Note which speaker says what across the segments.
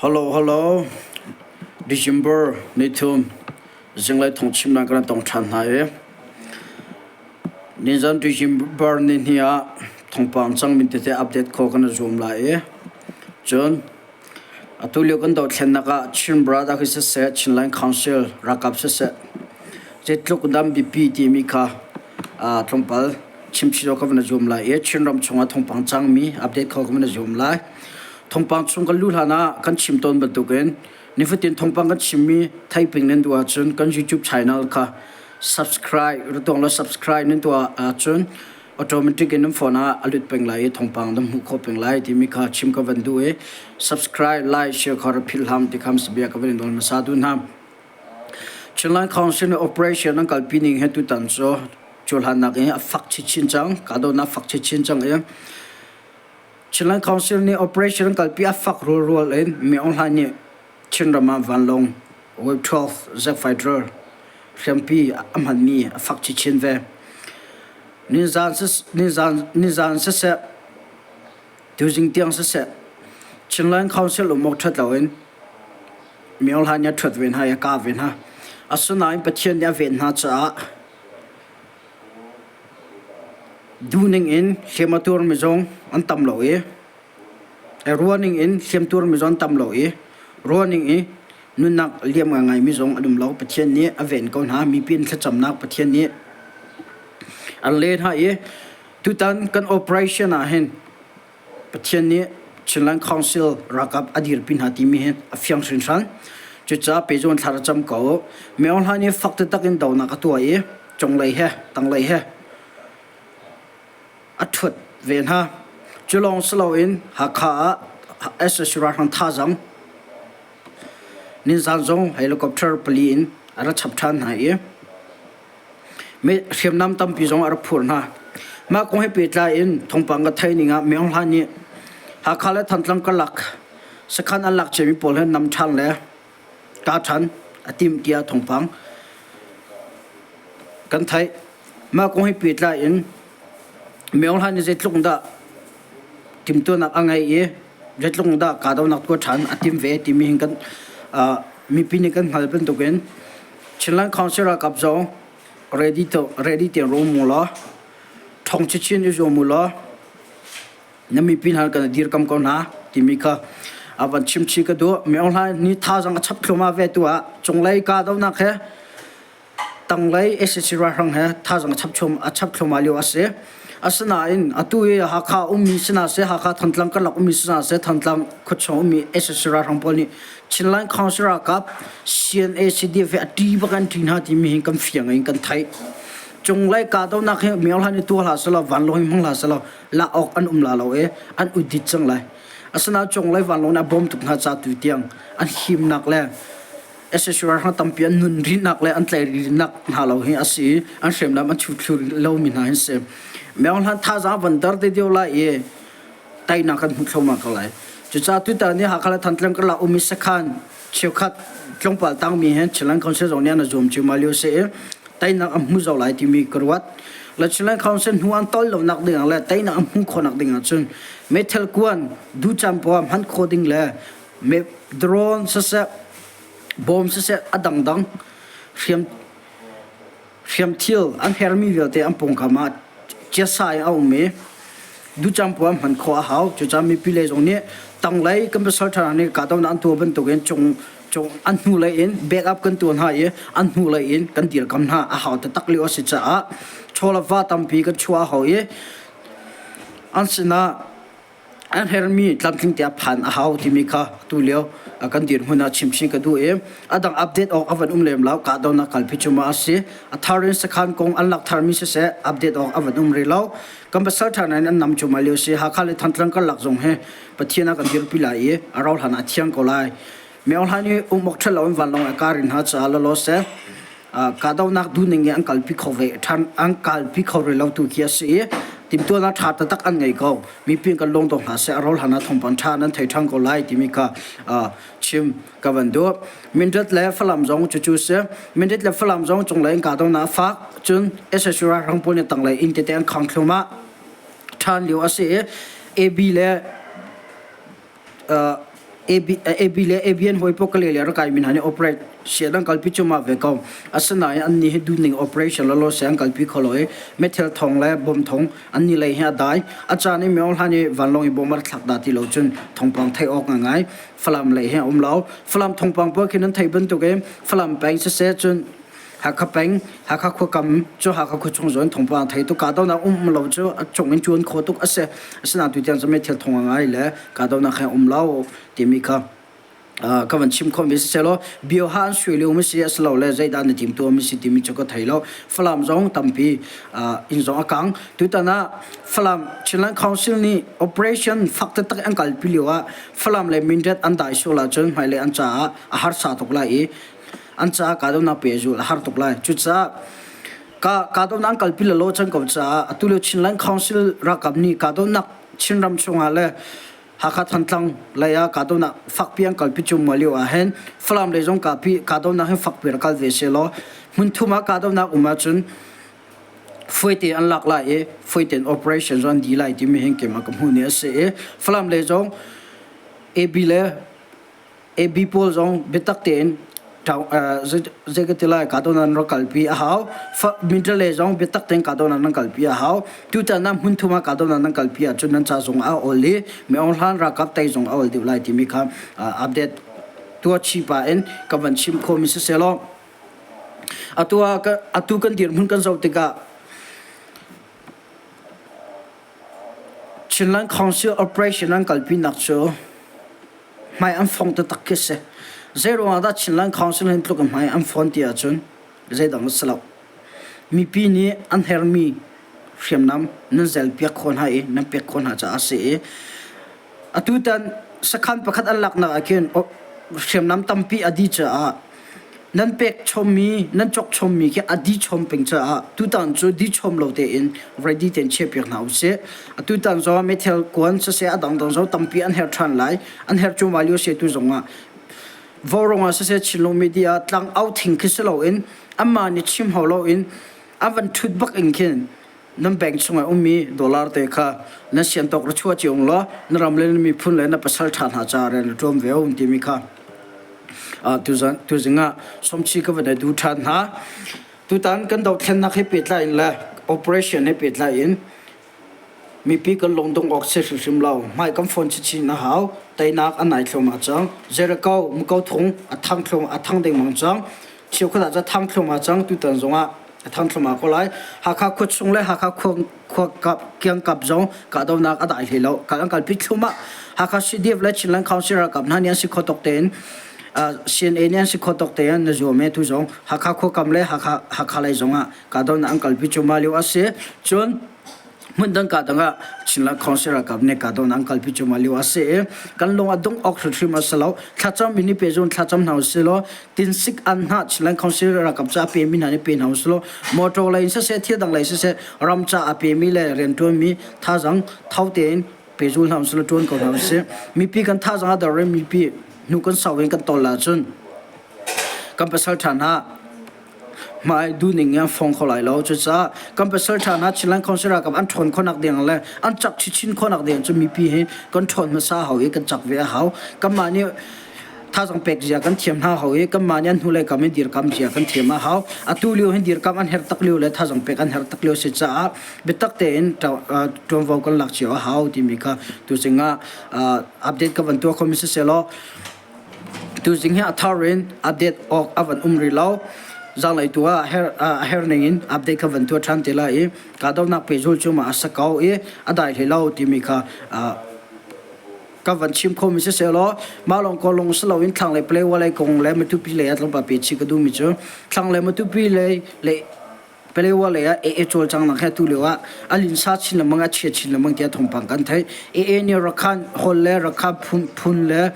Speaker 1: Hello, hello. December 3 zinglei thawngchimnak kan tong ṭhan hna i nizan December ni hnih ah thawngpang cangmi tete update khawh kan i zuam lai i cun atu lio kan dothlennak ah Chin Brother hi siseh, Chinland Council ralkap siseh, zeitluk dam biapi timi kha tlawmpal chimchih awk ka van i zuam lai i Chinram chungah thawngpang cangmi update kho ka van i zuam lai. Thawngpang chung kan luh hlan ah kan chim tawn bantukin nifatin thawngpang kan chimmi theiping nan duh ahcun kan YouTube channel kha subscribe rutong la subscribe nan tuah ahcun automatic in nan phone ah a lut peng lai i thawngpang nan hmuh khawh peng lai timi kha chim ka van duh i subscribe, like, share kha rak philh hlam ti kham sabia ka van in nawl hmasa duh hna. Chinland Council nih operation an kalpi ning he tutan cu cuhlannak in a fak chinchin cang, kahdohnak fak chinchin cang i Chinland Council nih operation an kalpi a fak rualrual in Min Aung Hlaing nih Chinram ah vanlawng Wave 12 jet fighter hriampi a hmanmi a fak chinchin ve. Nizan nizan siseh tuzing tiang siseh Chinland Council um awk ṭhat loin Min Aung Hlaing nih a ṭhuat ve hna i a kah ve hna. Asinain Pathian nih a ven hna caah duhning in hliam a tuarmi zong an tam lo i ruahning in hliam tuarmi zong an tam lo i ruahning i nunnak liam ngaingaimi zong an um lo. Pathian nih a ven ko hna. Mipi an thlacamnak Pathian nih an leh hna i tutan kan operation ah hin Pathian nih Chinland Council ralkap a dirpi hna timi hi a fiang hringhran. Cucaah pehzun thla ra cam ko. Min Aung Hlaing nih fak taktak in donak a tuah i cunglei he tanglei he a ṭhuat ve hna. Cu lawng si loin Hakha ah sac ralhrang thazaang nizan zong helicopter pali in a ra chap ṭhan hna i Hriamnam tampi zong a rak phur hna. Mah kong he pehtlai in thawngpang ka theih ning ah Min Aung Hlaing nih Hakha le Thantlang karlak sakhan an lak ciami pawl he nam ṭhan le kah ṭhan a timh tiah thawngpang kan theih. Mah kong he pehtlai in Min Aung Hlaing nih zeitluk dah timhtuahnak a ngeih i zeitluk dah kahdohnak tuah ṭhan a timh ve timi hin kan mipi nih kan hngal bantukin Chinland Council ralkap zong ready to ready tiang rum mu law ṭhong chinchin i zuam u law na mipi hna kan dirkam ko hna timi kha a van chimchih ka duh. Min Aung Hlaing nih thazaang a chap thluahmah ve tu ah cunglei kahdohnak he tanglei sac ralhrang he thazaang a chap thluahmah lio a si. Asinain atu i Hakha ummi sina seh, Hakha Thantlang karlak ummi sina seh, Thantlang khuachung ummi sac ralhrang pawl nih Chinland Council ralkap CNA CDF he a ṭi bak an ṭi hna timi hi kan fiang in kan theih. Cunglei kahdohnak hi Min Aung Hlaing nih tuah hlah selaw vanlawng hi hmang hlah selaw lak awk an um la lo i an udit cang lai. Asinain cunglei vanlawng nih a bawm tuk hna ca tu tiang an himnak le sac ralhrang tampi an nun rihnak le an tlaih rihnak hna lo hi a si i an hriamnam an chut thlu lomi hna hi si. Min Aung Hlaing thazaang van dar te deuh lai i teinak kan hmu thluahmah ko lai. Cucaah tutan ni Hakha le Thantlang karlak ummi sakhan cheukhat tlawmpal tangmi hin Chinland Council zong nih an zuam ciammam lio si i teinak an hmu zau lai timi ka ruat. Le Chinland Council hnu an tol lonak ding ah le teinak an hmuh khawhnak ding ah cun meithal kuan ducam poah hman khawh ding le drone siseh bom siseh a dangdang hriam hriamthil an hermi vialte an pawngkam ah ciasa in a um i ducam puam hman khawh a hau. Cucaah mipi lei zong nih tanglei kan pasal ṭha nih kahdohnak an tuah bantukin cung cung an hnulei in backup kan tuah hna i an hnulei in kan dirkam hna a hau taktak lio a si caah chaw le va tampi kan chuah a hau i an sinah an hermi tlamtling tiah phan a hau timi kha tu lio kan dirhmun ah chimchin ka duh i a dang update awk a van um lem lo kahdohnak kalpi cu ma a si a thar in sakhan kong an lak tharmi siseh update awk a van um rih lo kan pasal ṭha in an nam cu ma lio si Hakha le Thantlang karlak zong hi Pathian ah kan dirpi lai i a rau hlan ah thiang ko lai Min Aung Hlaing nih um awk ṭhal lo in vanlawng a kar in hna caah lawlaw seh kahdohnak duhning in an kalpi kho ve ṭhan an kalpi kho rih lo tu khi a si i timhtuahnak ṭha taktak an ngei ko mipi kan lung dong hna seh a rol hlan ah thawngpang ṭha nan thei ṭhan ko lai timi kha chim ka van duh Mindat le Falam zong cucu si Mindat le Falam zong cunglei in kahdohnak a fak cun sac ralhrang pawl nih tanglei inn tete an khang thluahmah ṭhan lio a si i AB le. AB, AB le ABN hawi paoh ka le le rak kai mi hna nih operate sian an kalpi cuahmah ve ko. Asinain an nih hi duhning operation lawlaw se an kalpi kho lo i meithal thawng le bomb thawng an ni lei hi a dai. A caan i Myo Hlan i vanlawng i bomb a thlak dah ti lo cun thawngpang theih awk ngai Falam lei hi a um lo. Falam thawngpang pawl khi nan theih bantuk in Falam peng siseh cun Hakha peng, Hakha khuakam cu Hakha khuachung zawn thawngpang thei tuk kahdohnak um lo cu a cung in ṭuan kho tuk a si. Asinain tutiang cu meithal thawng a ngai le kahdohnak he um lo timi kha ka van chim khawhmi si selaw bioha an sui lio mi si a si lo le zeidah na tim tuah mi si timi cu ka thei lo. Falam zong tampi inn zong a kang. Tutan ah Falam Chinland Council nih operation fak taktak an kalpi lio ah Falam le Mindat an dai sual ahcun hmailei an caah a harsa tuk lai i an caah kahdohnak pehzulh a har tuk lai. Cucaah ka kahdohnak an kalpi lalo cang ko caah atu lio Chinland Council ralkap nih kahdohnak Chinram chungah le Hakha Thantlang lei ah kahdohnak fakpi an kalpi cuahmah lio ah hin Falam lei zong kahpi kahdohnak hin fakpi rak kal ve sehlaw hmunthum ah kahdohnak um ahcun fuaite an lak lai i fuaite in operation zong an dih lai timi hin keimah ka hmuh ni a si i Falam lei zong AB le AB pawl zong biatak tein zei ka ti lai kahdohnak an rak kalpi a hau. Middle lei zong biatak tein kahdohnak nan kalpi a hau. Tutan ah hmunthum ah kahdohnak nan kalpi ahcun nan ca zong a awl i Min Aung Hlaing ralkap tei zong a awl deuh lai timi kha update tuah chih pah in ka van chim khawhmi siselaw atu ah atu kan dirhmun kan zoh tikah Chinland Council operation an kalpinak cu hmai an fong taktak khi si. Zeiruang ah dah Chinland Council hin tluk in hmai an fon ti ahcun zeidang a si lo. Mipi nih an hermi hriamnam nan zel piak khawh hna i nan pek khawh hna caah a si i atutan sakhan pakhat an laknak ah khin hriamnam tampi a dih caah nan pek chommi nan cawk chommi khi a di chom peng caah tutan cu di chom lo tein ready tein chiahpiak hna usih. Atutan zong meithal kuan siseh a dangdang zong tampi an herh ṭhan lai. An herh cuahmah lio si tu zong ah vaurawng ah siseh Chinlung media tlang au thing khi si loin anmah nih chim hau loin an van ṭhut bak in khin nan bank chungah ummi dollar te kha nan sian tawk ra chuah cio law na ram le na miphun le na pasal ṭha hna ca rian ra ṭuan ve um timi kha tuzan tuzing ah somchi ka van du ṭhan hna. Tutan kan dothlennak he pehtlai in le operation he pehtlai in mipi kan lungdong awk si hrimhrim lo. Hmai kan phone chinchin a hau. Teinak a nai thluahmah cang. Jericho muko thung a thang thluahmah a thang dengmang cang. Cheukhat ah cun thang thluahmah cang. Tutan zongah a thang thluahmah ko lai. Hakha khuachung le Hakha khua khua kap kiangkap zong kahdohnak a dai hlei lo. Kal an kalpi thluahmah. Hakha CDF le Chinland Council ralkap hna nih an si kho tok tein CNA nih an si kho tok tein na zuam e tu zong Hakha khuakam le Hakha Hakha lei zongah kahdohnak an kalpi cuahmah lio a si. Cun hmundang kahdang ah Chinland Council ralkap nih kahdohnak an kalpi cuahmah lio a si i kan lung a dongh awk hrimhrim a si lo. Thlacam mi nih pe zun thlacam hna usih law tinsik an hna Chinland Council ralkap ca a pe mi hna nih pe hna usih law motor lei in siseh thil dang lei siseh ram ca a pe mi le rianṭuan mi thazang tho tein pehzul hna usih law ṭuan ko hna usih. Mipi kan thazang a dor i mipi hnu kan sau in kan tawl ahcun kan pasal ṭha hna hmai duhning in an fong kho lai lo. Cucaah kan pasal ṭha hna Chinland Council ralkap an ṭhawn khawhnak ding le an cak chinchin khawhnak ding cu mipi hi kan ṭhawn hmasa hau i kan cak ve a hau. Kanmah nih thazang pek zia kan thiam hna hau i kanmah nih an hnulei kam in dirkam zia kan thiam a hau. Atu lio hin dirkam an herh tak lio le thazang pek an herh tak lio si caah biatak tein ṭuanvo kan lak cio a hau timi kha tuzing ah update ka van tuah khomi siselaw Tuzing hi a thar in update awk a van um rih lo. Zanglei tu ah a her ning in update kha van tuah ṭhan te lai i kahdohnak pehzul cu mah a sa ko i a dai hlei lo timi kha ka van chim khomi siseh law mah lawng ko lung si loin thlanglei Palewa lei kong le Matupi lei ah tlawmpal pe chih ka duhmi cu thlanglei Matupi lei le Palewa lei ah AA cawlcanghnak he atu lio ah a linsa chin lengmang a chia chin lengmang tiah thawngpang kan theih. AA nih Rakhan hall le Rakha phun le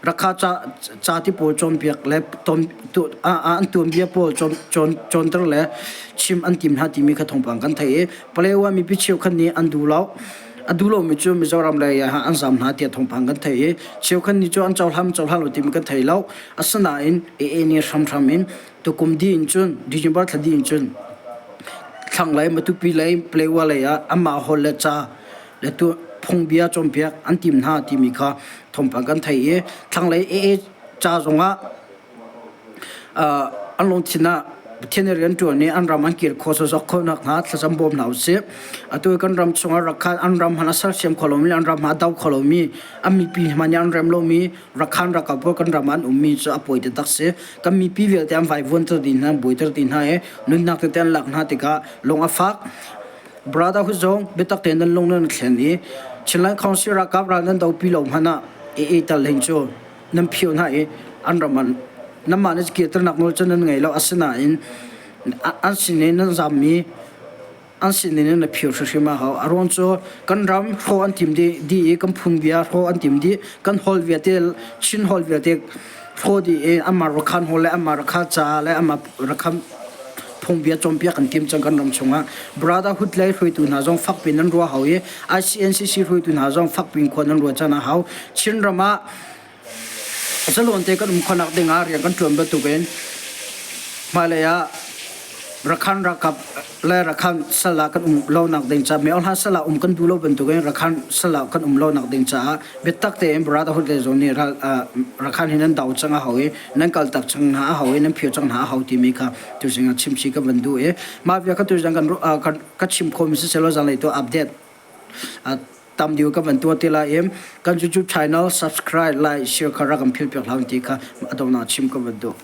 Speaker 1: Rakha ca ca ti pawl cawnpiak le ton an tuanbia pawl cawn cawnter le chim an tim hna timi kha thawngpang kan theih i Palewa mipi cheukhat nih an duh lo. A duh lomi cu Mizoram lei ah an zam hna tiah thawngpang kan theih i cheukhat nih cu an cohlan cohlan lo timi kan thei lo. Asinain AA nih hramhram in Tukum dih in cun December thla dih in cun thlanglei Matupi lei Palewa lei ah anmah holh le ca le tu phungbia cawnpiak an tim hna timi kha. thawngpang kan thei i thlanglei AA ca zongah an lungthin ah Pathian nih rian ṭuan i an ram an kir khawh sawsawk khawh nakhnga thlacam bawm hna usih. Atu kan ram chungah Rakhan an ram hmanh a sersiam kho lomi an ram hmanh a do kho lomi an mipi hmanh nih an rem lomi Rakhan ralkap pawl kan ram ah an ummi cu a pawi taktak si. Kan mipi vialte an vaivuanter dih hna, an buaiter dih hna i nunnak tete an lak hna tikah lung a fak. Brotherhood zong biatak tein nan lung nan thlen i Chinland Council ralkap ral nan dopi lo hmanh ah AA tal hin cu nan phio hna i an ram an nanmah nih kirternak nawl cu nan ngei lo asinain an sin in nan zammi an sin in na phio hrimhrim a hau a ruang cu kan ram hrawh an tim dih dih i kan phung bia hrawh an tim dih kan hol vialte Chin hol vialte hrawh dih i amah rakhan hol le amah rakha ca le amah rakhan phungbia cawnpiak an tim cang kan ram chungah brotherhood lei hruaitu hna zong fakpi nan ruah hau i ICNCC hruaitu hna zong fakpi in khua nan ruah caan a hau Chin ram ah zalon te kan um khonak ding ah rian kan ṭuan bantukin hmailei ah Rakhan ralkap le Rakhan sal ah kan um lonak ding caah Myo Hla sal ah um kan duh lo bantukin Rakhan sal ah kan um lonak ding caah biatak tein brotherhood le zong nih Rakhan hi nan do cang a hau i nan kal tak cang hna a hau i nan phio cang hna a hau timi kha tuzing ah chimchih ka van duh i mah bia kha tuzing kan ka chim khawhmi siselaw zanlei tu update tam deuh ka van tuah te lai i kan YouTube channel subscribe like share kha rak kan phil piak hlah ti kha a donghnak chim ka van duh.